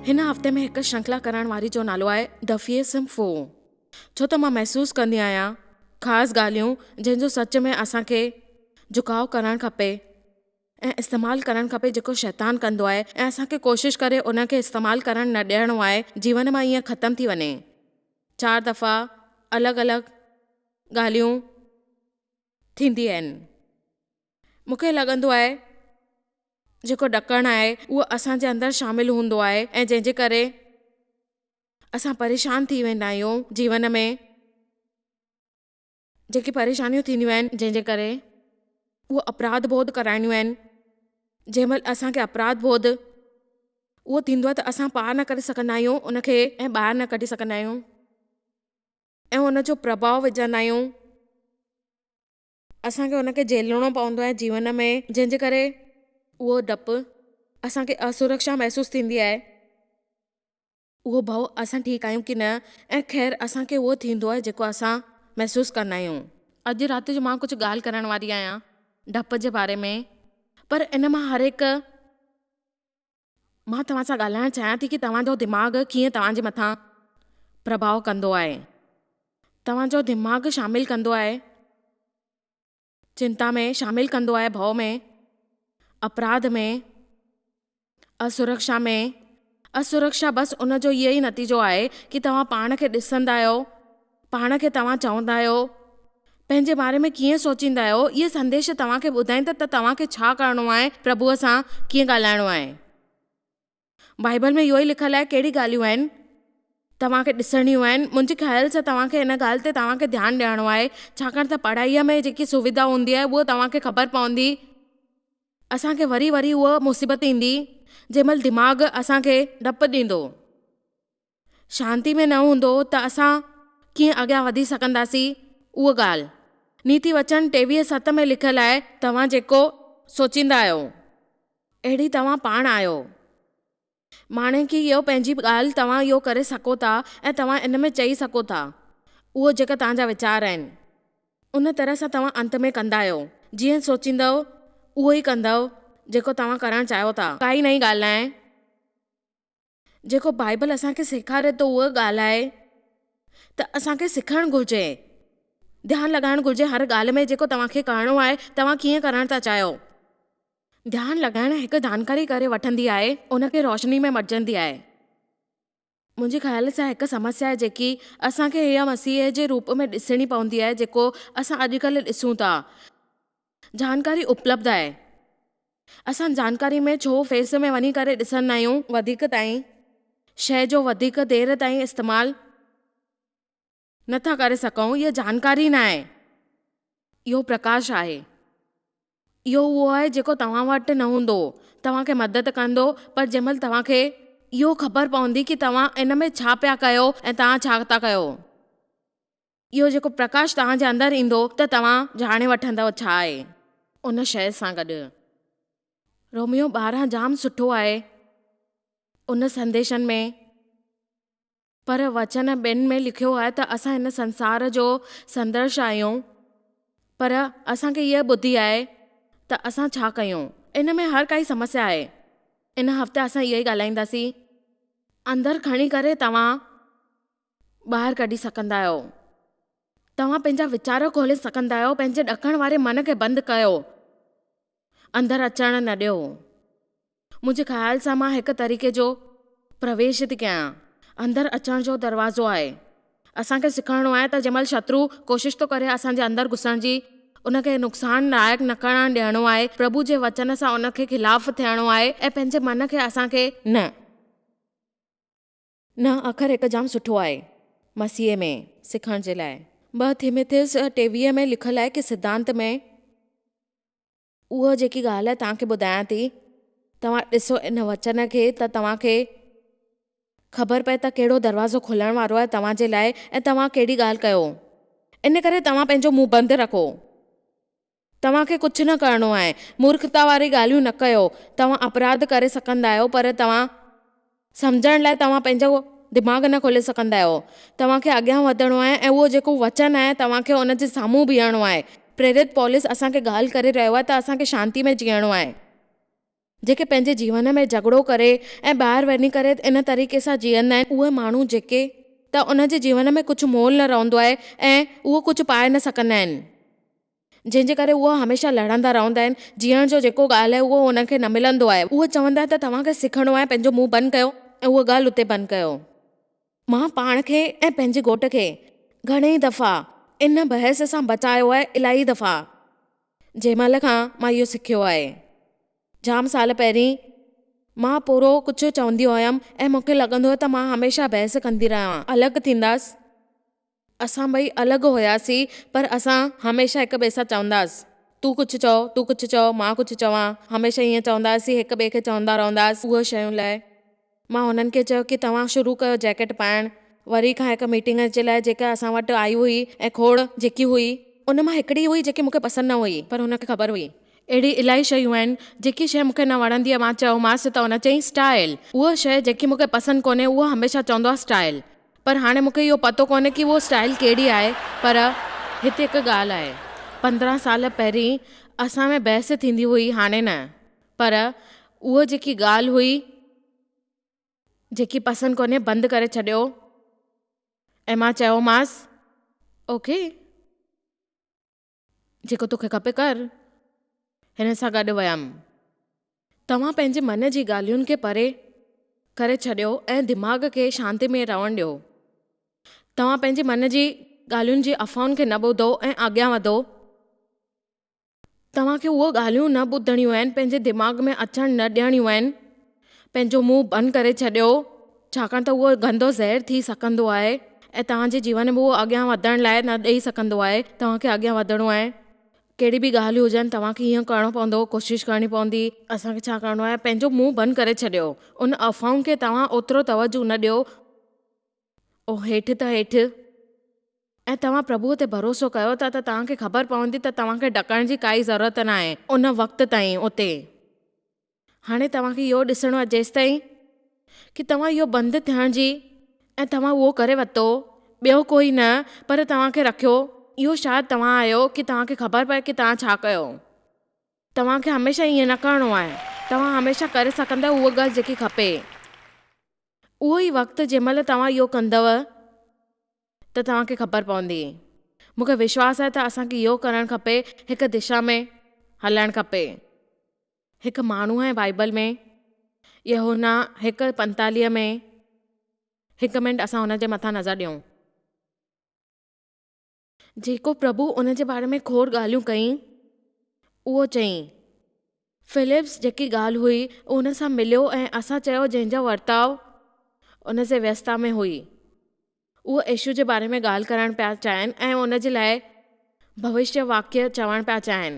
هن هفتي ۾ هڪ شرنکلا ڪرڻ واري جو نالو آهي The Fearsome Four. ڇو ته مان محسوس ڪندي آهيان خاص ڳالهيون جنهن جو سچ ۾ اسان کي جهڪاء ڪرڻ کپي ۽ استعمال ڪرڻ کپي جيڪو شيطان ڪندو آهي ۽ اسان کي ڪوشش ڪري ان کي استعمال ڪرڻ نه ڏيڻو آهي جيون مان ائين ختم ٿي وڃي. چار دفعا الڳ الڳ ڳالهيون ٿيندي آهن. مون کي لڳندو آهي جيڪو ڏڪڻ آهي اهو اسان جي اندر شامل هوندو آهي ۽ جنهن جي ڪري اسان پريشان ٿي ويندا آهيون جيون ۾. جيڪي پريشانيون ٿينديون آهن جنهن جي ڪري اهو اپراڌ بوڌ ڪرائڻيون آهن جنهن مهل اسان کي اپراڌ بوڌ اهو ٿيندو آهي ته اسان پار نه ڪري سگهندا آهيون ان کي ۽ ٻاهر نه ڪڍي سگهندا آهيون ۽ ان جو پرڀاء وجهندا آهيون اسان کي ان کي جهيلڻو پوندو آهي جيون ۾ جنهن جي ڪري اهو ڊپ اسان کي اسرڪشا محسوس ٿيندي آهي. اهو ڀؤ اسان ٺيڪ آهيون ڪي نه ۽ خير اسان کي اهو ٿيندو آهي جيڪو اسان محسوس ڪندا آهيون. اڄ رات جو مان ڪجهه ڳالهه ڪرڻ واري آهيان ڊپ جي باري ۾ پر ان مان هر هڪ مان توهان سان ڳالهائڻ چاهيان ٿي ڪي توهان جو دماغ ڪيئن توهان جي مٿان پرڀاء ڪندو آهي. توهان جو دماغ شامل ڪندو آهي چنتا ۾ شامل ڪندو آهي ڀؤ ۾، اپراڌ ۾، اسرڪشا ۾، اسرڪشا بس ان جو اهو ئي نتيجو آهي ڪي توهان پاڻ کي ڏسندا آهيو، پاڻ کي توهان چوندا آهيو، پنهنجي باري ۾ ڪيئن سوچيندا آهيو، اهي سنديش توهان کي ٻڌائين ٿا ته توهان کي ڇا ڪرڻو آهي، پرڀوء سان ڪيئن ڳالهائڻو آهي. بائيبل ۾ اهو ئي لکيل آهي ڪهڙي ڳالهيون آهن توهان کي ڏسڻيون آهن منهنجي خيال سان توهان کي ان ڳالهه تي توهان کي ڌيان ڏيڻو آهي ڇاڪاڻ ته پڙهائيء ۾ جيڪي سوڌا هوندي آهي اهو توهان کي خبر پوندي اسان کي وري وري اها مصيبت ايندي جنهن مهل دماغ اسان کي ڊپ ڏيندو شانتي ۾ نه هوندو ته اسان ڪيئن اڳيان وڌي سگهنداسين اها ڳالهه نيتي وچن 23 ست ۾ لکيل آهي توهان جيڪو سوچيندا آهيو اهڙي توهان پاڻ آهيو. ماڻهي کي اهو پنهنجي ڳالهه توهان اهو ڪري سگهو ٿا ۽ توهان ان ۾ چئي سگهو ٿا اهو جيڪا توهان جا ويچار آهن. ان طرح سان توهان انت ۾ ڪندا آهيو. جيئن سوچيندؤ اهو ئي ڪندؤ جيڪو توهان ڪرڻ چاهيو ٿا. ڪائي نئين ڳالهه ناهي. جيڪو بائيبل اسان کي سيکاري ٿو اها ڳالهه آهي ته اسان کي سکڻ گهرجي، ڌيان لڳائڻ گهرجي هر ڳالهه ۾ جيڪو توهان کي ڪرڻو آهي توهان ڪيئن ڪرڻ ٿا چاهيو. ڌيان لڳائڻ هڪ جانڪاري ڪري وٺندي آهي ان کي روشني ۾ مٽجندي آهي. منهنجي خيال سان هڪ سمسيا آهي جيڪي اسان کي هيء مسيح جي روپ ۾ ڏسڻي پوندي آهي جيڪو اسان اڄڪلهه ڏسون ٿا. جانڪاري اپلبڌ آهي. اسان جانڪاري ۾ ڇو فيس ۾ وڃي ڪري ڏسندا آهيون. وڌيڪ تائين شيء جو وڌيڪ دير تائين استعمال نه ٿا ڪري سگهون اها جانڪاري نه آهي اهو پرڪاش آهي اهو اهو آهي جيڪو توهان وٽ نه هوندو توهان کي مدد ڪندو پر جنهن مهل توهان کي اهو خبر پوندي ڪي توهان ان ۾ ڇا پيا ڪيو ۽ توهان ڇا ٿا ڪيو. اهو جيڪو پرڪاش توهان جي اندر ايندو ته توهان ڄاڻي وٺندؤ ڇا آهي ان شيء سان گڏ. روميو 12 جام سٺو آهي ان سنديشن ۾، پر وچن ٻين ۾ لکيو آهي ته اسان هن سنسار جو سندرش آهيون، پر اسان کي اها ٻڌي آهي ته اسان ڇا ڪيون. ان ۾ هر ڪائي سمسيا آهي. ان هفتي اسان اهو ئي ڳالهائينداسين. اندر کڻي ڪري توهان. ٻاهر ڪڍي سگهندا آهيو. توهان پنهنجا ويچار کولي سگهندا آهيو، پنهنجي ڏڪڻ واري من کي بند ڪيو، اندر اچڻ نه ڏيو. منهنجي خيال سان مان هڪ طريقي جو پرويش ٿي ڪيان. اندر اچڻ جو دروازو آهي. اسان کي سکڻو آهي ته جنهن مهل شترو ڪوشش ٿو ڪري اسان جي اندر گهسڻ جي، ان کي نقصان لائق نه ڪرڻ ڏيڻو آهي، پرڀو جي وچن سان ان کي خلاف ٿيڻو آهي ۽ پنهنجي من کي اسان کي نه. نه اکر هڪ جام سٺو آهي مسيح ۾ سکڻ جي لاء. 2 ٿيمٿيس 23 ۾ لکيل آهي ڪي سڌانت ۾ اهو جيڪي ڳالهه آهي توهان کي ٻڌايان ٿي توهان ڏسو ان وچن کي ته توهان کي خبر پئي ته ڪهڙو دروازو کلڻ وارو آهي توهان جي لاء ۽ توهان ڪهڙي ڳالهه ڪيو ان ڪري توهان پنهنجو منهن بند رکو. توهان کي ڪجهه نه ڪرڻو آهي. مورکتا واري ڳالهيون نه ڪيو. توهان اپراڌ ڪري سگهندا آهيو پر توهان سمجهڻ لاء توهان پنهنجو دماغ نه کولي سگهندا آهيو. توهان کي اڳيان وڌڻو آهي ۽ اهو جيڪو وچن آهي توهان کي ان جي سامهون بيهڻو آهي. پريرت پولس اسان کي ڳالهه ڪري رهيو آهي ته اسان کي شانتي ۾ جيئڻو آهي. جيڪي پنهنجي جيون ۾ جهڳڙو ڪري ۽ ٻاهر وڃي ڪري ان طريقي سان جيئندا آهن اهي ماڻهو جيڪي ته ان جي جيون ۾ ڪجهه مول نه رهندو آهي ۽ اهو ڪجهه پائي نه سگهندا آهن جنهن جي ڪري اهي هميشه لڙندا رهندا آهن جيئڻ جو جيڪو ڳالهه آهي اهو انهن کي نه ملندو آهي اهي چوندا آهن ته توهان کي سکڻو آهي پنهنجو منهن بند ڪيو ۽ اها ڳالهه اتي بند ڪيو. مان پاڻ کي ۽ پنهنجي گهوٽ کي گهڻيئي دفعا ان بحث سان بچايو آهي الاهي دفعا جنهن مهل کان مان اهو سکيو آهي. جام سال پهرين مان پورو ڪجهه چوندي هيم ۽ مون کي لڳندو هيو ته مان هميشه بحث ڪندي رهان. الڳ ٿينداس. اسان ٻئي الڳ هياسين پر اسان هميشه هڪ ٻئي سان چونداس تون ڪجهه چئو، تون ڪجهه چئو، مان ڪجهه چوان، هميشه ائين چونداسين هڪ ٻئي کي چوندا رهنداس اهي شيون لاء. مان هنن کي چيو ڪي توهان شروع ڪيو جيڪيٽ پائڻ، وري کان هڪ ميٽنگ جي لاء جيڪا اسان وٽ آئي هئي ۽ کوڙ جيڪي هئي ان مان هڪڙي هئي جيڪي مون کي پسند نه هئي پر هن کي خبر هئي. اهڙي الاهي شيون آهن جيڪي شيء مون کي نه وڻندي آهي مان چيومانس ته هن چيائين اسٽائل اها شيء جيڪي مون کي پسند ڪونهي اها هميشه چوندو آهي اسٽائل پر هاڻي مون کي اهو پتو ڪونهي ڪي اهو اسٽائل ڪهڙي آهي پر هتي هڪ ڳالهه آهي 15 سال پهرين اسان ۾ بحث ٿيندي هئي هاڻي نه پر اها جيڪي ڳالهه هئي، جيڪي پسند ڪونهي بند ڪري ڇڏيو ۽ مان چيومانس، اوڪي، جيڪو توکي کپي ڪر. هن سان گڏ ويم. توهان پنهنجي من جي ڳالهين کي پري ڪري ڇڏيو ۽ دماغ کي شانتي ۾ رهڻ ڏيو. توهان پنهنجي من جي ڳالهين جي افواهن کي نه ٻڌو ۽ اڳيان وڌو. توهان کي اهي ڳالهيون نه ٻڌڻيون آهن، پنهنجي دماغ ۾ اچڻ نه ڏيڻيون آهن، پنهنجو منهن بند ڪري ڇڏيو، ڇاڪاڻ ته اهو گندو زهر ٿي سگهندو آهي ۽ توهان جي جيون ۾ اهو اڳيان وڌڻ لاء نه ڏئي سگهندو آهي، توهان کي اڳيان وڌڻو آهي، ڪهڙي به ڳالهيون هجن توهان کي ائين ڪرڻو پوندو، ڪوشش ڪرڻي پوندي. اسان کي ڇا ڪرڻو آهي، پنهنجو منهن بند ڪري ڇڏيو، ان افواهن کي توهان اوترو توجهه نه ڏيو، او هيٺ ته هيٺ. ۽ توهان پرڀوء تي ڀروسو ڪيو ٿا ته توهان کي خبر پوندي ته توهان کي ڏڪڻ جي ڪائي ضرورت ناهي ان وقت تائين اتي. هاڻي توهان کي اهو ڏسڻو آهي جيستائين ڪي توهان اهو بند ٿيڻ جي ۽ توهان اهو ڪري ورتو ٻيو ڪوئي نه پر توهان کي رکيو اهو شايد توهان آهيو ڪي توهان کي خبر پئي ڪي توهان ڇا ڪيو. توهان کي هميشه ائين نه ڪرڻو آهي. توهان هميشه ڪري سگهندا آهيو اها ڳالهه جيڪي کپي. اهو ئي وقت جنهن مهل توهان اهو ڪندؤ ته توهان کي خبر پوندي. مون کي وشواس آهي ته اسان کي اهو ڪرڻ کپي، هڪ دشا ۾ هلڻ کپي. هڪ ماڻهو آهي بائيبل ۾ يوحنا 1:45 ۾ هڪ منٽ اسان هن جي مٿان نظر ڏيون. جيڪو پرڀو ان جي باري ۾ کوڙ ڳالهيون ڪيون، اهو چيائين. فلپس جيڪي ڳالهه هئي، ان سان مليو ۽ اسان چيو جنهن جو ورتاء ان جي ويستا ۾ هئي. اهو يسوع جي باري ۾ ڳالهه ڪرڻ پيا چاهين ۽ ان جي لاء ڀوشيه واڪيه چوڻ پيا چاهين،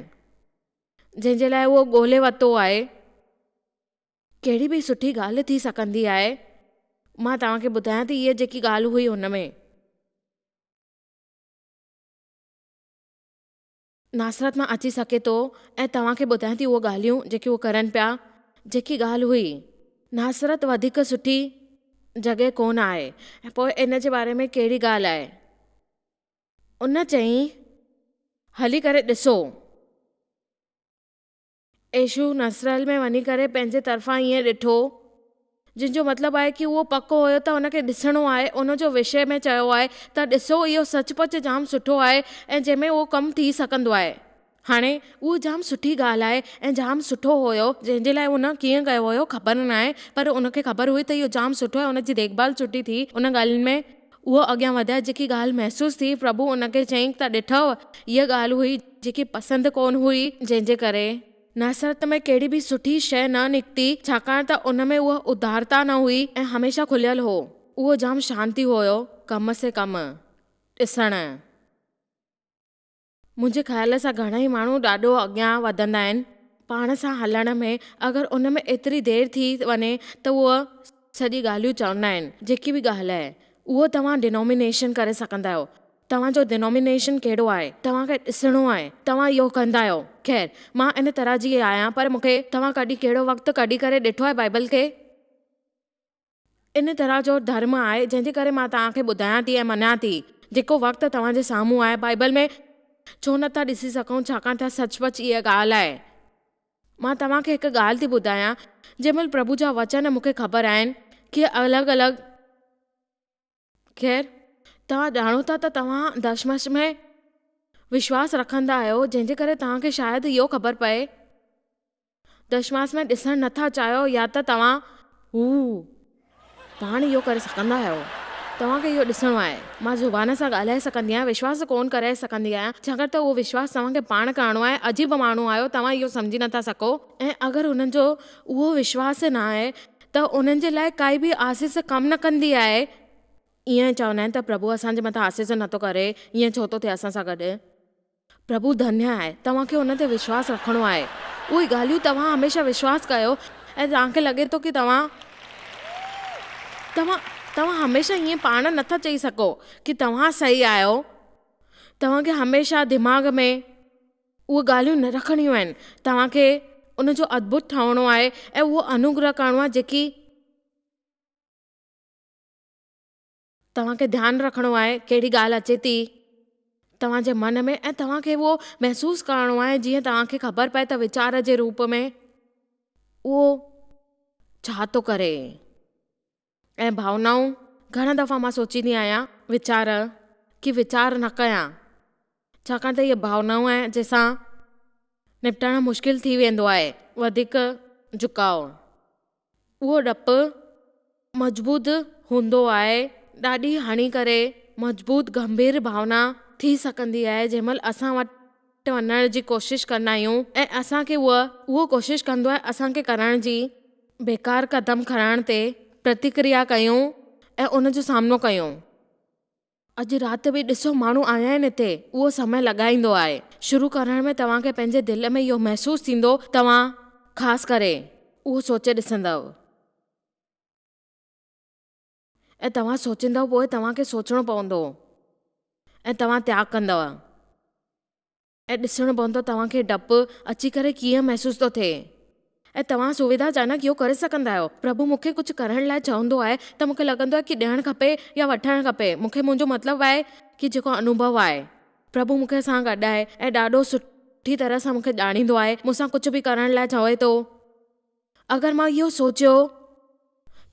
جنهن جي لاء اهو ڳولي ورتو آهي. ڪهڙي به سٺي ڳالهه ٿي سگهندي آهي. مان توهان کي ٻڌايان ٿي هيء جيڪي ڳالهه هئي هن ۾. ناصرت مان اچي سگهي ٿو ۽ توهان کي ٻڌايان ٿي اهي ڳالهيون جيڪي اهي ڪرن پيا جيڪي ڳالهه هئي ناصرت وڌيڪ سٺي جڳهه ڪونه آهي ۽ پوء ان جي باري ۾ ڪهڙي ڳالهه آهي ان چيائين هلي ڪري ڏسو. يسوع نصرل ۾ وڃي ڪري پنهنجي طرفان ائين ڏٺو، جنهن جو مطلب آهي ڪي اهو پڪو هيو ته هن کي ڏسڻو آهي، ان جو وشيه ۾ چيو آهي ته ڏسو اهو سچ پچ جام سٺو آهي ۽ جنهن ۾ اهو ڪم ٿي سگهندو آهي. هاڻي، اهو جام سٺي ڳالهه آهي ۽ جام سٺو هيو، جنهن جي لاء هن ڪيئن ڪيو هيو خبر ناهي پر ان کي خبر هئي ته اهو جام سٺو آهي، ان جي ديک ڀال سٺي ٿي، ان ڳالهين ۾ اهو اڳيان وڌيا، جيڪي ڳالهه محسوس ٿي، پرڀو ان کي چيائين ته ڏٺئه، هيء ڳالهه هئي، جيڪي پسند ڪونه هئي، جنهن جي ڪري. ناصرت ۾ ڪهڙي به سٺي شيء نه نڪتي، ڇاڪاڻ ته ان ۾ اها ادارتا نه هئي ۽ هميشه کليل هو. اهو جام شانتي هيو، ڪم سي ڪم. ڏسڻ. منهنجي خيال سان گهڻائي ماڻهو ڏاڍو اڳيان وڌندا آهن پاڻ سان هلڻ ۾ اگر ان ۾ ايتري دير ٿي وڃي ته اهو سڄي ڳالهيون چوندا آهن جيڪي به ڳالهه آهي اهو توهان ڊينومينيشن ڪري سگهندا آهيو توهان جو ڊينومينيشن ڪهڙو آهي توهان کي ڏسڻو آهي توهان اهو ڪندا آهيو خير مان ان طرح جي آهيان پر مون کي توهان ڪڏهن ڪهڙو وقت ڪڍي ڪري ڏٺو آهي بائيبل کي؟ ان طرح جو ڌرم آهي جنهن جي ڪري مان توهان کي ٻڌايان ٿي ۽ مڃان ٿي جيڪو وقت توهان جي سامهون آهي بائيبل ۾ ڇو نه ٿا ڏسي سگهون ڇاڪاڻ ته سچ پچ اها ڳالهه آهي. مان توهان کي هڪ ڳالهه ٿي ٻڌايان، جنهن مهل پرڀو جا وچن مون کي خبر آهن ڪي الڳ الڳ خير، توهان ڄاڻو ٿا ته توهان دشمش ۾ وشواس رکندا آهيو، جنهن جي ڪري توهان کي شايد اهو خبر پئي. دشماس ۾ ڏسڻ نه ٿا چاهيو يا ته توهان هو پاڻ اهو ڪري سگهندا آهيو. توهان کي اهو ڏسڻو آهي. مان زبان سان ڳالهائي سگهندي آهيان، وشواس ڪونه ڪري سگهندي آهيان، ڇاڪاڻ ته اهو وشواس توهان کي پاڻ ڪرڻو آهي. عجيب ماڻهو آهيو، توهان اهو سمجهي نه ٿا سگهو. ۽ اگر انهن جو اهو وشواس نه آهي ته انهن جي لاء ڪائي به آسيس ڪم نه ڪندي آهي. ائين چوندا آهن ته پرڀو اسان جي مٿان آسيس نه ٿو ڪري، ائين ڇو ٿو ٿئي اسان سان گڏ؟ پرڀو ڌنيه آهي، توهان کي ان تي وشواس رکڻو آهي. اهي ڳالهيون توهان هميشه وشواس ڪيو ۽ توهان کي لڳي ٿو ڪي توهان توهان توهان هميشه ائين پاڻ نه ٿا چئي سگهو ڪي توهان صحيح آهيو. توهان کي هميشه دماغ ۾ اهي ڳالهيون نه رکڻيون آهن. توهان کي ان جو ادڀت ٺهڻو آهي ۽ اهو انوگره ڪرڻو آهي جيڪي. توهان کي ڌيان رکڻو آهي ڪهڙي ڳالهه اچي ٿي توهان جي من ۾ ۽ توهان کي اهو محسوس ڪرڻو آهي جيئن توهان کي خبر پئي ته ويچار جي روپ ۾ اهو ڇا ٿو ڪري ۽ ڀاونائون گهڻا دفعا مان سوچيندي آهيان ويچار ڪي ويچار نه ڪيان ڇاڪاڻ ته اهي ڀاونائون آهن جنهن سان نپٽڻ مشڪل ٿي ويندو آهي وڌيڪ جهڪاء اهو ڊپ مضبوط هوندو آهي. ڏاڍي هڻي ڪري مضبوط گنڀير ڀاونا ٿي سگهندي آهي جنهن مهل اسان وٽ وڃڻ جي ڪوشش ڪندا آهيون ۽ اسان کي اهو اهو ڪوشش ڪندو آهي اسان کي ڪرڻ جي بيڪار قدم کڻڻ تي پرتڪريا ڪيون ۽ ان جو سامنو ڪيون. اڄ رات به ڏسو ماڻهو آيا آهن هتي، اهو سمي لڳائيندو آهي. شروع ڪرڻ ۾ توهان کي پنهنجي دل ۾ اهو محسوس ٿيندو، توهان خاص ڪري اهو سوچي ڏسندؤ. ۽ توهان سوچيندؤ پوء توهان کي سوچڻو پوندو ۽ توهان تياڳ ڪندؤ. ۽ ڏسڻو پوندو توهان کي ڊپ اچي ڪري ڪيئن محسوس ٿو ٿئي ۽ توهان سويڌا جنڪ اهو ڪري سگهندا آهيو. پرڀو مون کي ڪجهه ڪرڻ لاء چوندو آهي ته مون کي لڳندو آهي ڪي ڏيڻ کپي يا وٺڻ کپي مون کي منهنجو مطلب آهي ڪي جيڪو انوڀو آهي پرڀو مون کي سان گڏ آهي ۽ ڏاڍو سٺي طرح سان مون کي ڄاڻيندو آهي مون سان ڪجهه به ڪرڻ لاء چوي ٿو اگر مان اهو سوچيو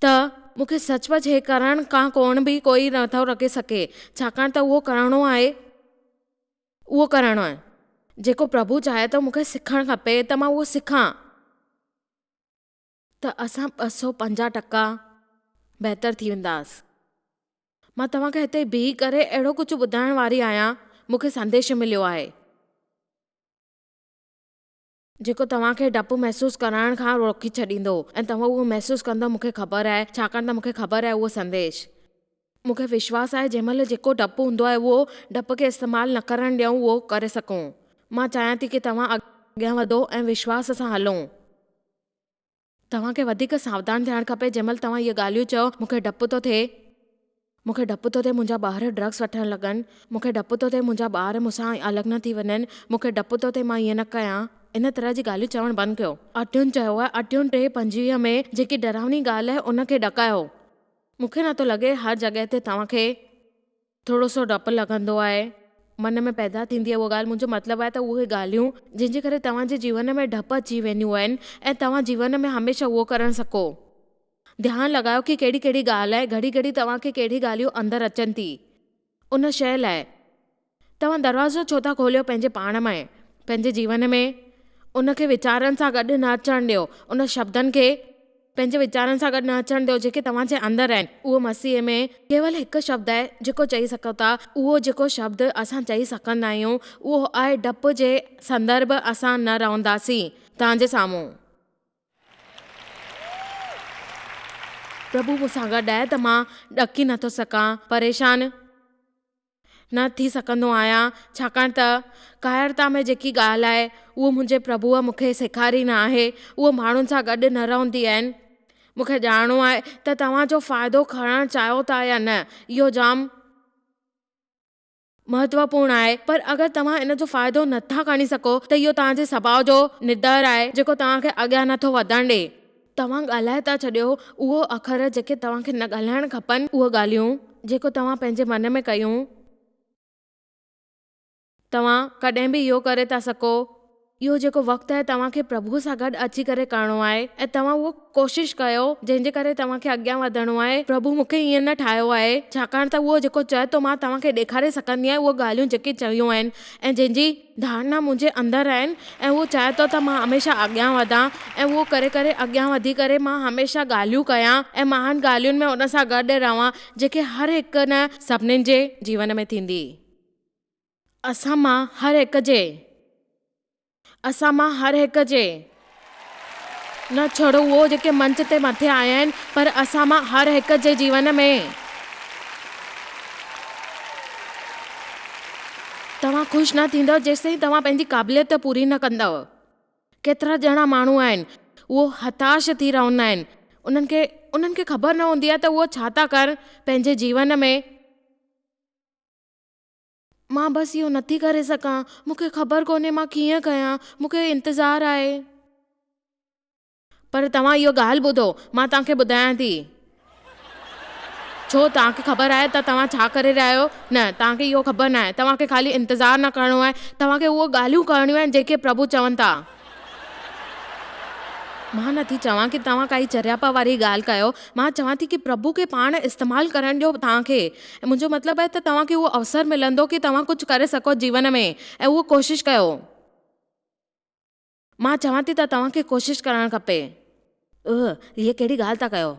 ته مون کي سچ پچ هي ڪرڻ کان ڪونه به ڪوئي نٿو رڪي سگهي ڇاڪاڻ ته اهو ڪرڻو آهي. اهو ڪرڻو آهي. جيڪو پرڀو چاهي ٿو مون کي سکڻ کپي ته مان اهو سکان. ته اسان 250 ٽڪا بهتر ٿي وينداس. مان توهان کي هتي بيهي ڪري اهڙو ڪجهه ٻڌائڻ واري آهيان، مون کي سنديش مليو آهي. جيڪو توهان کي ڊپ محسوس ڪرائڻ کان روڪي ڇڏيندو ۽ توهان اهو محسوس ڪندؤ مون کي خبر آهي ڇاڪاڻ ته مون کي خبر آهي اهو سنديش. مون کي وشواس آهي جنهن مهل جيڪو ڊپ هوندو آهي اهو ڊپ کي استعمال نه ڪرڻ ڏيون اهو ڪري سگهون. مان چاهيان ٿي ڪي توهان اڳيان وڌو ۽ وشواس سان هلون. توهان کي وڌيڪ ساوڌان ٿيڻ کپي جنهن مهل توهان اهي ڳالهيون چئو مون کي ڊپ ٿو ٿئي مون کي ڊپ ٿو ٿئي منهنجا ٻار ڊرگس وٺڻ لڳن مون کي ڊپ ٿو ٿئي منهنجا ٻار مون سان الڳ نه ٿي وڃن مون کي ڊپ ٿو ٿئي مان ائين نه ڪيان ان طرح جي ڳالهيون چوڻ بند ڪيو. اٽيون چيو آهي اٽيون 3:25 ۾ جيڪي ڊراوني ڳالهه آهي ان کي ڏڪايو مون کي نٿو لڳي هر جڳهه تي توهان کي ٿورو سو ڊپ لڳندو آهي، من ۾ پيدا ٿيندي آهي اها ڳالهه، منهنجو مطلب آهي ته اهي ڳالهيون جن جي ڪري توهان جي جيون ۾ ڊپ اچي وينديون آهن ۽ توهان جيون ۾ هميشه اهو ڪرڻ سکو. ڌيان لڳايو ڪي ڪهڙي ڪهڙي ڳالهه آهي، گهڙي گهڙي توهان کي ڪهڙي ڳالهيون اندر اچن ٿي ان شيء لاء توهان دروازو ڇو ٿا کوليو پنهنجي پاڻ ۾ پنهنجي جيون ۾ ان کي ويچارن سان گڏ نه اچڻ ڏيو ان شبدن کي پنهنجي ويچارن سان گڏ نه اچڻ ڏيو جيڪي توهان جي اندر آهن. اهو مسيح ۾ ڪيول هڪ شبد آهي جيڪو چئي سگهو ٿا. اهو جيڪو شبد اسان چئي سگهندا آهيون اهو آهي ڊپ جي سندرڀ اسان نه رهنداسين توهان جي سامهون. پرڀو مون سان گڏ آهي ته مان ڏڪي نٿو سگهان، پريشان. نه ٿي سگهندو آهيان، ڇاڪاڻ ته ڪائرتا ۾ جيڪي ڳالهه آهي، اهو منهنجي پرڀوء مون کي سيکاري نه آهي، اهو ماڻهن سان گڏ نه رهندي آهن. مون کي ڄاڻڻو آهي ته توهان جو فائدو کڻڻ چاهيو ٿا يا نه، اهو جام مهتوپورڻ آهي، پر اگر توهان ان جو فائدو نه ٿا کڻي سگهو ته اهو توهان جي سڀاء جو ندر آهي، جيڪو توهان کي اڳيان نه ٿو وڌڻ ڏئي. توهان ڳالهائي ٿا ڇڏيو اهو اکر جيڪي توهان کي نه ڳالهائڻ کپن، اهي ڳالهيون جيڪو توهان پنهنجي من ۾ ڪيون. توهان ڪڏهن به اهو ڪري ٿا سگهو، اهو جيڪو وقت آهي توهان کي پرڀوء سان گڏ اچي ڪري ڪرڻو آهي ۽ توهان اهو ڪوشش ڪيو جنهن جي ڪري توهان کي اڳيان وڌڻو آهي. پرڀو مون کي ائين نه ٺاهيو آهي ڇاڪاڻ ته اهو جيڪو چئي ٿو مان توهان کي ڏيکاري سگهندي آهيان اهو ڳالهيون جيڪي چيون آهن ۽ جنهن جي ڌارڻا منهنجي اندر آهن ۽ اهو چاهي ٿو ته مان هميشه اڳيان وڌان ۽ اهو ڪري ڪري اڳيان وڌي ڪري مان هميشه ڳالهيون ڪيان ۽ مهان ڳالهين ۾ ان سان گڏ رهان جيڪي هر هڪ نه سڀنين جي جيون ۾ ٿيندي. اسان مان هر هڪ جي. اسان مان هر هڪ جي. نه ڇڙو اهو جيڪي منچ تي مٿي آيا آهن پر اسان مان هر هڪ جي جيون ۾. توهان خوش نه ٿيندؤ جيستائين توهان پنهنجي قابليت پوري نه ڪندؤ. ڪيترا ڄڻا ماڻهو آهن اهو هتاش ٿي رهندا آهن انهن کي انهن کي خبر نه هوندي آهي ته اهو ڇا ٿا ڪن پنهنجي جيون ۾. مان بس اهو نٿي ڪري سگهان، مون کي خبر ڪونهي مان ڪيئن ڪيان، مون کي انتظار آهي. پر توهان اهو ڳالهه ٻڌو، مان توهان کي ٻڌايان ٿي. ڇو، توهان کي خبر آهي ته توهان ڇا ڪري رهيا آهيو؟ نه، توهان کي اهو خبر ناهي. توهان کي خالي انتظار نه ڪرڻو آهي، توهان کي اهو ڳالهيون ڪرڻيون آهن جيڪي پرڀو چون ٿا. مان نٿي چوان ڪي توهان ڪائي چريائپ واري ڳالهه ڪيو، مان چوان ٿي ڪي پرڀو کي پاڻ استعمال ڪرڻ ڏيو توهان کي ۽ منهنجو مطلب آهي ته توهان کي اهو اوسر ملندو ڪي توهان ڪجهه ڪري سگهو جيون ۾ ۽ اهو ڪوشش ڪيو. مان چوان ٿي ته توهان کي ڪوشش ڪرڻ کپي. اهه، هيء ڪهڙي ڳالهه ٿا ڪيو.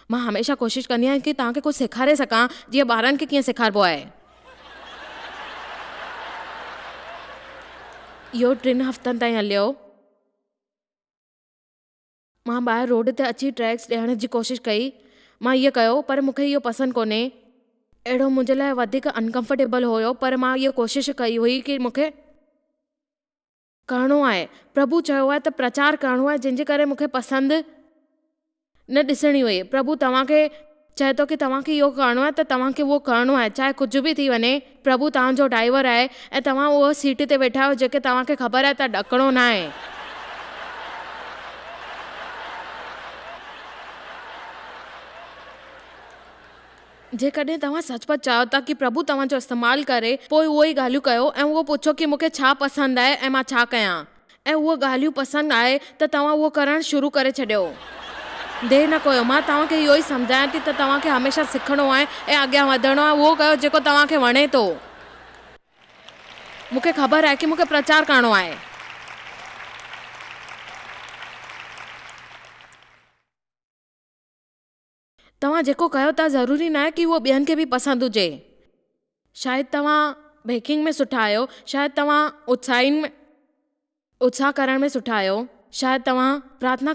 مان هميشه ڪوشش ڪندي آهيان ڪي توهان کي ڪجهه سيکاري سگهان جيئن ٻارن کي ڪيئن سيکاربو آهي. اهو ٽن هفتن تائين هليو. مان ٻاهر روڊ تي اچي ٽريڪس ڏيڻ جي ڪوشش ڪئي. مان اهو ڪيو پر مون کي اهو پسند ڪونهي. اهڙو منهنجي لاء وڌيڪ انڪمفرٽيبل هيو پر مان اهو ڪوشش ڪئي هئي ڪي مون کي. ڪرڻو آهي. پرڀو چيو آهي ته پرچار ڪرڻو آهي جنهن جي ڪري مون کي پسند نه ڏسڻي هئي. پرڀو توهان کي چئي ٿو ڪي توهان کي اهو ڪرڻو آهي ته توهان کي اهو ڪرڻو آهي چاهي ڪجهه به ٿي وڃي. پرڀو توهان جو ڊرائيور آهي ۽ توهان اهو سيٽ تي ويٺا آهيو جيڪي توهان کي خبر آهي ته ڏڪڻو ناهي. جيڪڏهن توهان سچ پچ چاهيو ٿا ڪي پرڀو توهان جو استعمال ڪري، پوء اهو ئي ڳالهيون ڪيو ۽ اهو پڇو ڪي مون کي ڇا پسند آهي ۽ مان ڇا ڪيان ۽ اهو ڳالهيون پسند آهي ته توهان اهو ڪرڻ شروع ڪري ڇڏيو. دير نه ڪيو. مان توهان کي اهو ئي سمجهايان ٿي ته توهان کي هميشه سکڻو آهي ۽ اڳيان وڌڻو آهي. اهو ڪيو جيڪو توهان کي وڻي ٿو. مون کي خبر آهي ڪي مون کي پرچار ڪرڻو آهي. توهان جيڪو ڪيو ٿا ضروري ناهي ڪي اهو ٻين کي به پسند هجي. شايد توهان بيڪنگ ۾ سٺا آهيو، شايد توهان اتساهين ۾ اتساهه ڪرڻ ۾ سٺا آهيو، شايد توهان پرارٿنا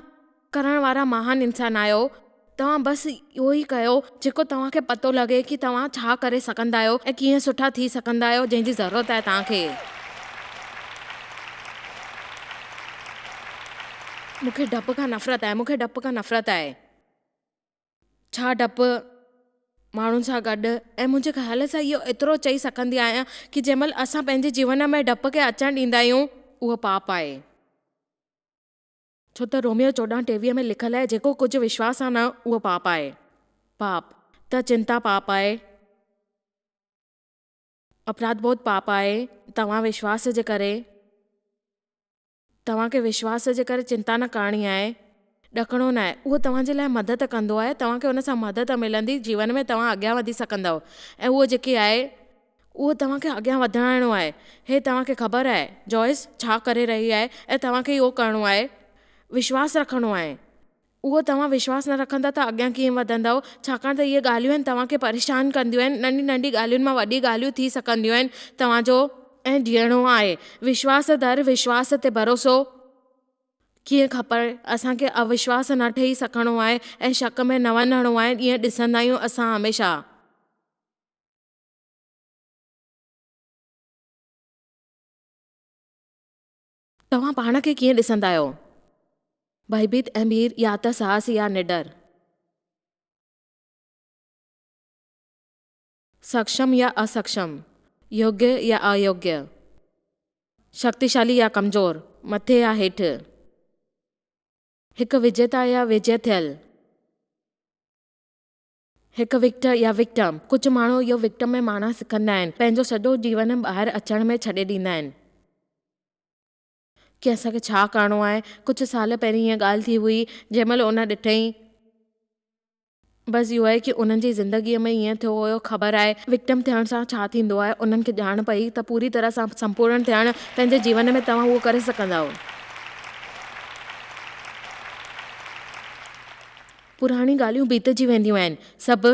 ڪرڻ وارا مهان انسان آهيو. توهان بس اهو ئي ڪيو جيڪو توهان کي پتو لڳي ڪي توهان ڇا ڪري سگهندا آهيو ۽ ڪيئن سٺا ٿي سگهندا آهيو جنهن جي ضرورت آهي توهان کي. مون کي ڊپ کان نفرت آهي، مون کي ڊپ کان نفرت آهي. ڇا ڊپ ماڻهن سان گڏ ۽ منهنجي خيال سان اهو ايترو چئي سگهندي آهيان ڪي جنهن مهل اسان پنهنجي جيون ۾ ڊپ کي اچڻ ڏيندا آهيون اهو پاپ آهي. ڇو ته روميو 14:23 ۾ لکيل آهي جيڪو ڪجهه وشواس سان نه اهو پاپ آهي. پاپ ته چنتا پاپ آهي. اپراڌ بوڌ پاپ آهي. توهان وشواس جي ڪري. توهان کي وشواس جي ڪري چنتا نه ڪرڻي آهي، ڏڪڻو ناهي، اهو توهان جي لاء مدد ڪندو آهي، توهان کي ان سان مدد ملندي، جيون ۾ توهان اڳيان وڌي سگهندؤ ۽ اهو جيڪي آهي، اهو توهان کي اڳيان وڌائڻو آهي، هي توهان کي خبر آهي، جوائس ڇا ڪري رهي آهي ۽ توهان کي اهو ڪرڻو آهي، وشواس رکڻو آهي. اهو توهان وشواس نه رکندا ته اڳيان ڪيئن وڌندؤ، ڇاڪاڻ ته اهي ڳالهيون آهن توهان کي پريشان ڪنديون آهن، ننڍي ننڍي ڳالهين مان وڏي ڳالهيون ٿي سگهنديون آهن، توهان جو. ۽ جيئڻو آهي. وشواس در وشواس تي ڀروسو ڪيئن کپي، اسان کي اوشواس نه ٺهي سگهڻو آهي ۽ شڪ ۾ نه وڃڻو آهي، ائين ڏسندا آهيون اسان هميشه. توهان پاڻ کي ڪيئن ڏسندا آهيو؟ ڀئڀيت ۽ ڀير يا ته ساهسي يا نڊر. سڪشم يا اسڪشم، يوگيه يا ايوگيه، شڪتيشالي يا ڪمزور، مٿي يا هيٺ. هڪ وجيتا يا وجي ٿيل. هڪ وڪٽر يا وڪٽم، ڪجهه ماڻهو اهو وڪٽم ۾ معنيٰ سکندا آهن، پنهنجو سڄو جيون ٻاهر اچڻ ۾ ڇڏي ڏيندا آهن. ڪي اسان کي ڇا ڪرڻو آهي. ڪجهه سال پهرين هيء ڳالهه ٿي هئي، جنهن مهل ان ڏٺئي. بس اهو آهي ڪي انهن جي زندگيء ۾ ائين ٿيو هيو، خبر آهي وڪٽم ٿيڻ سان ڇا ٿيندو آهي، انهن کي ڄاڻ پئي ته پوري طرح سان سمپورڻ ٿيڻ پنهنجي جيون ۾ توهان اهو ڪري سگهندؤ. پراڻي ڳالهيون بيتجي وينديون آهن. سڀ.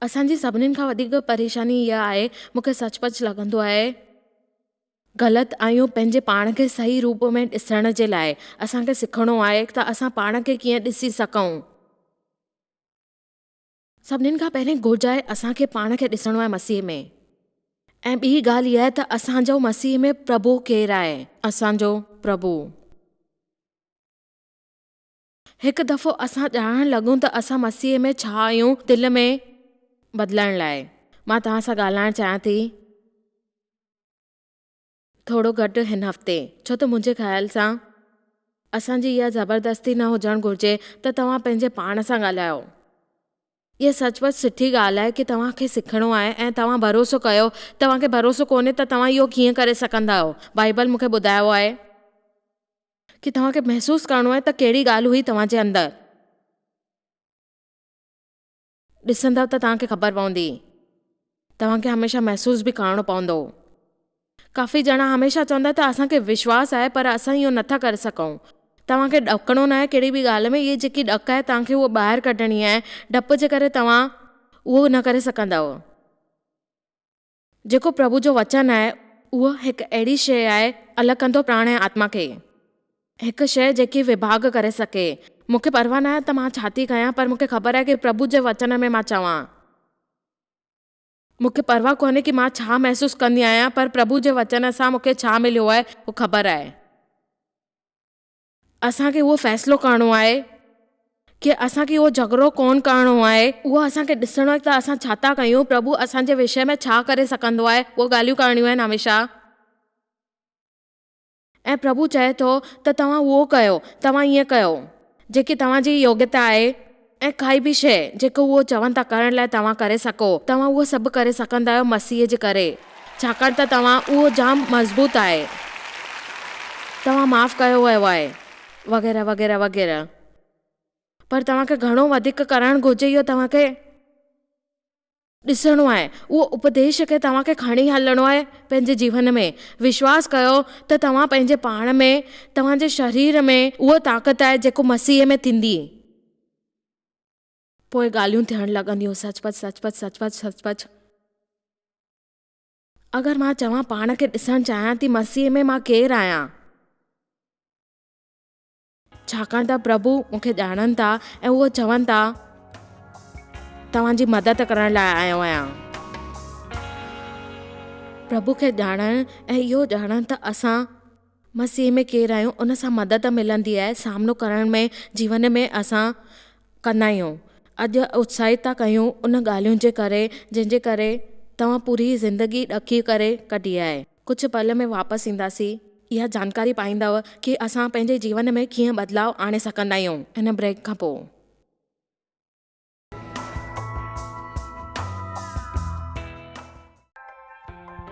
اسان جي سڀنين کان وڌيڪ پريشاني اها آهي، مون کي سچ پچ لڳندو آهي، غلط آهيون پنهنجي پاڻ کي صحيح روپ ۾ ڏسڻ جي لاء اسان کي سکڻو آهي ته اسان پاڻ کي ڪيئن ڏسي سگهون. سڀنين کان پهرين گهرج آهي اسان کي پاڻ کي ڏسڻو آهي مسيح ۾. ۽ ٻي ڳالهه اها آهي ته اسان جو مسيح ۾ پرڀو ڪير آهي. اسان جو پرڀو. هڪ دفعو اسان ڄاڻڻ لڳون ته اسان مسيح ۾ ڇا آهيون دل ۾ بدلڻ لاء مان توهان سان ڳالهائڻ چاهيان ٿي ٿورو گهٽ هن هفتي ڇو ته منهنجي خيال سان اسان جي اها زبردستي نه هجڻ گهرجي ته توهان پنهنجي پاڻ سان ڳالهايو. اها سچ پچ سٺي ڳالهه آهي ڪي توهان کي سکڻو آهي ۽ توهان ڀروسو ڪيو توهان کي ڀروسو ڪونهي ته توهان اهو ڪيئن ڪري سگهندا آهيو بائيبل مون کي ٻڌايو آهي. ڪي توهان کي محسوس ڪرڻو آهي ته ڪهڙي ڳالهه هئي توهان جي اندر. ڏسندؤ ته توهان کي خبر پوندي. توهان کي هميشه محسوس به ڪرڻو پوندو. ڪافي ڄڻا هميشه چوندا ته اسان کي وشواس آهي پر اسان اهو نٿا ڪري سگهون. توهان کي ڏڪڻو ناهي ڪهڙي به ڳالهه ۾ اهي جيڪي ڏڪ آهي توهان کي اهو ٻاهر ڪڍڻي آهي. ڊپ جي ڪري توهان اهو نه ڪري سگهندؤ. جيڪو پرڀو جو وچن آهي، اهو هڪ اهڙي شيء آهي، الڳ ڪندو پراڻ ۽ آتما کي. هڪ شيء جيڪي وڀاڳ ڪري سگهي. مون کي پرواهه ناهي ته مان ڇا ٿي ڪيان، پر مون کي خبر آهي ڪي پرڀو جي وچن ۾ مان چوان. مون کي پرواهه ڪونهي ڪي مان ڇا محسوس ڪندي آهيان، پر پرڀو جي وچن سان مون کي ڇا مليو آهي، اهو خبر آهي. اسان کي اهو فيصلو ڪرڻو آهي ڪي اسان کي اهو جهڳڙو ڪونه ڪرڻو آهي، اهو اسان کي ڏسڻو آهي ته اسان ڇا ٿا ڪيون، پرڀو اسان جي وشي ۾ ڇا ڪري سگهندو آهي، اهو ڳالهيون ڪرڻيون آهن هميشه. ۽ پرڀو چئي ٿو ته توهان اهو ڪيو، توهان ائين ڪيو، جيڪي توهان جي يوگيتا آهي ۽ ڪائي به شيء جيڪو اهو چون ٿا ڪرڻ لاء توهان ڪري سگهو، توهان اهو سڀ ڪري سگهندا آهيو مسيح جي ڪري، ڇاڪاڻ ته توهان اهو جام مضبوط آهي. توهان معاف ڪيو ويو آهي. وغيره وغيره وغيره. پر توهان کي گهڻو وڌيڪ ڪرڻ گهرجي اهو توهان کي. ڏسڻو آهي، اهو اپديش کي توهان کي کڻي هلڻو آهي پنهنجي جيون ۾. وشواس ڪيو ته توهان پنهنجي پاڻ ۾، توهان جي شرير ۾ اهو طاقت آهي جيڪو مسيح ۾ ٿيندي. پوء ڳالهيون ٿيڻ لڳنديون، سچ پچ، سچ پچ، سچ پچ، سچ پچ. اگر مان چوان پاڻ کي ڏسڻ چاهيان ٿي مسيح ۾ مان ڪير آهيان؟ ڇاڪاڻ ته پرڀو مون کي ڄاڻن ٿا ۽ اهو چون ٿا، توهان جي مدد ڪرڻ لاء آيو آهيان. پرڀو کي ڄاڻڻ ۽ اهو ڄاڻڻ ته اسان مسيح ۾ ڪير آهيون، ان سان مدد ملندي آهي، سامنو ڪرڻ ۾ جيون ۾ اسان ڪندا آهيون. اڄ اتساهت ٿا ڪيون ان ڳالهين جي ڪري جنهن جي ڪري توهان پوري زندگي ڏکي ڪري ڪڍي آهي. ڪجهه پل ۾ واپس اينداسين. اها جانڪاري پائيندؤ ڪي اسان پنهنجي جيون ۾ ڪيئن بدلاء آڻي سگهندا آهيون. هن بريڪ کان پوء.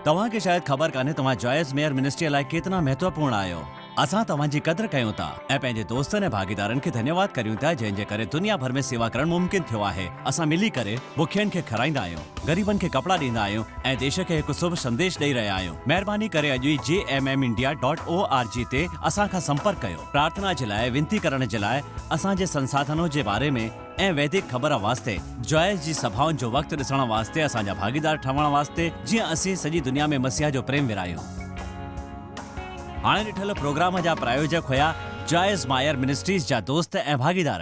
توهان کي شايد خبر ڪانهي توهان جوائس ميئر منسٽريء لاء ڪيتنا مهتوپورڻ آهيو. اسان توهان جي قدر ڪيون ٿا ۽ پنهنجي دوستن ۽ ڀاڳيدارن کي ڌنيواد ڪريون ٿا جنهن جي ڪري دنيا ڀر ۾ سيوا ڪرڻ ممڪن ٿيو آهي. اسان ملي ڪري بکين کي کارائيندا آهيون، غريبن کي ڪپڙا ڏيندا آهيون ۽ ديش کي هڪ شڀ سنديش ڏئي رهيا آهيون. مهرباني ڪري اڄ ئي J M M India dot O R G تي اسان کان سمپرڪ ڪيو. پرارٿنا جي لاء وينتي ڪرڻ جي لاء اسان جي سنساڌنو جي باري ۾ ۽ ويدڪ خبر واسطي جوائس جي سڀائن جو وقت ڏسڻ واسطي اسان جا ڀاڳيدار ٺهڻ واسطي جيئن اسين سڄي دنيا ۾ مسيح جو پريم ورهايون. هاڻي ڏٺل پروگرام جا پرايوجڪ هيا جوائس مائر منسٽريز جا دوست ۽ ڀاڳيدار.